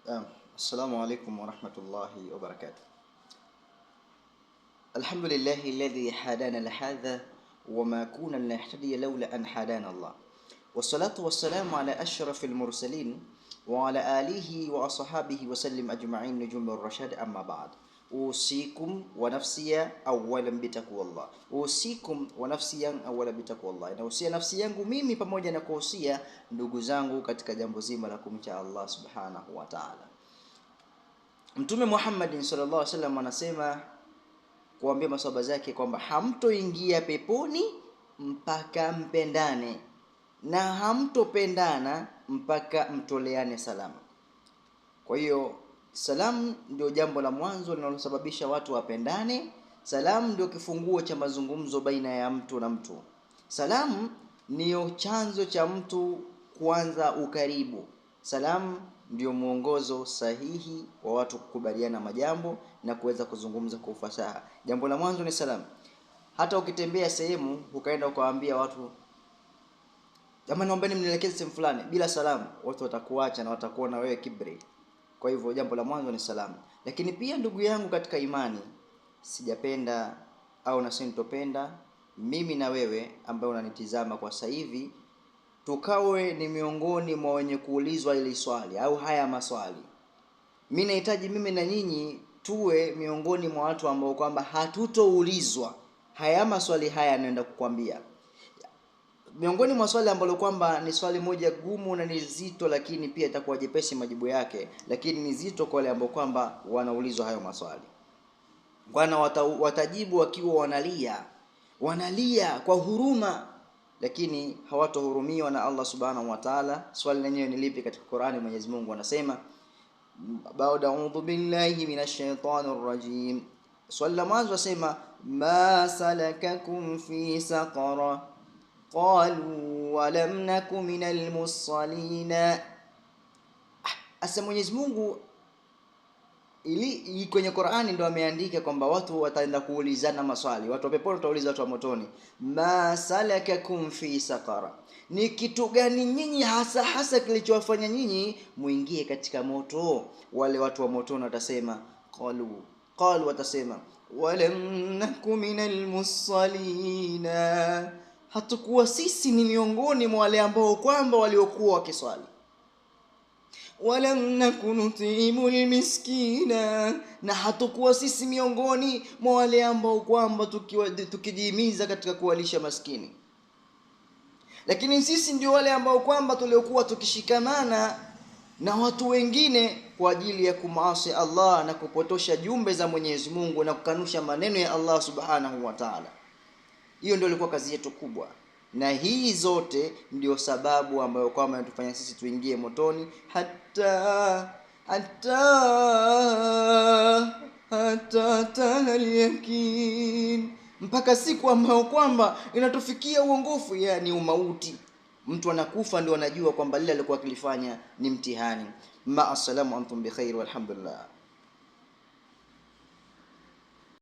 Assalamu alaikum warahmatullahi wabarakatuh. Alhamdulillahi alladhi hadana lihadha wama kuna linahtadiya laula an hadana Allah. Wassalatu wassalamu ala ashrafil mursalin wa ala alihi wa ashabihi wasallim ajma'in nujum ar-rashad, amma ba'd. Usikum wa nafsiya awwalan bitaqwallah. Usikum wa nafsiya awwalan bitaqwallah. Nausia nafsi yangu mimi pamoja na kuhusia ndugu zangu katika jambo zima la kumcha Allah subhanahu wa ta'ala. Mtume Muhammad sallallahu alaihi wasallam anasema kuambia maswahaba zake kwamba hamtoingia peponi mpaka mpendane, na hamtopendana mpaka mtoleane salamu. Kwa hiyo salamu ndio jambo la mwanzo linalosababisha watu wapendane. Salamu ndio kifunguo cha mazungumzo baina ya mtu na mtu. Salamu ndio chanzo cha mtu kuanza ukaribu. Salamu ndio mwongozo sahihi wa watu kukubaliana majambo na kuweza kuzungumza kwa ufasaha. Jambo la mwanzo ni salamu. Hata ukitembea sehemu ukaenda ukawaambia watu, jamani, naombeni mnielekeze sehemu fulani, bila salamu watu watakuacha na watakuona wewe kibri. Kwa hivyo jambo la mwanzo ni salamu. Lakini pia ndugu yangu katika imani, sijapenda au na sintopenda mimi na wewe ambaye unanitizama kwa sasa hivi tukawe ni miongoni mwa wenye kuulizwa ili swali au haya maswali. Mimi nahitaji mimi na nyinyi tuwe miongoni mwa watu ambao kwamba hatutoulizwa haya maswali haya naenda kukwambia. Miongoni mwa swali ambalo kwamba ni swali moja gumu na ni zito, lakini pia itakuwa jepesi majibu yake, lakini ni zito kwa wale ambao kwamba wanaulizwa hayo maswali. Bwana watajibu wakiwa wanalia, wanalia kwa huruma, lakini hawatohurumiwa na Allah subhanahu wa ta'ala. Swali lenyewe ni lipi? Katika Qur'ani Mwenyezi Mungu anasema, ba'da a'udhu billahi minash shaitanir rajim. Swali la mwanzo asema, ma salakakum fi saqara qalu walam naku minal musallina. Asa Mwenyezi Mungu ili kwenye Qur'ani ndo ameandika kwamba watu wataenda kuulizana maswali. Watu wa peponi watauliza watu wa motoni, ma salakakum fi saqara, ni kitu gani nyinyi hasa hasa kilichowafanya nyinyi muingie katika moto? Wale watu wa motoni watasema, qalu watasema walam naku minal musallina, hatukuwa sisi ni miongoni mwa wale ambao kwamba waliokuwa wakiswali. Walam naku nutimu miskina, na hatukuwa sisi miongoni mwa wale ambao kwamba tukijihimiza katika kuwalisha maskini. Lakini sisi ndio wale ambao kwamba tuliokuwa tukishikamana na watu wengine kwa ajili ya kumaasi Allah na kupotosha jumbe za Mwenyezi Mungu na kukanusha maneno ya Allah subhanahu wa ta'ala. Hiyo ndio ilikuwa kazi yetu kubwa, na hii zote ndio sababu ambayo kwamba inatufanya sisi tuingie motoni. Hatta hatta al-yakin, mpaka siku ambayo kwamba inatufikia uongofu, yani umauti. Mtu anakufa ndio anajua kwamba lile alikuwa akilifanya ni mtihani. Ma assalamu antum bi khair walhamdulillah.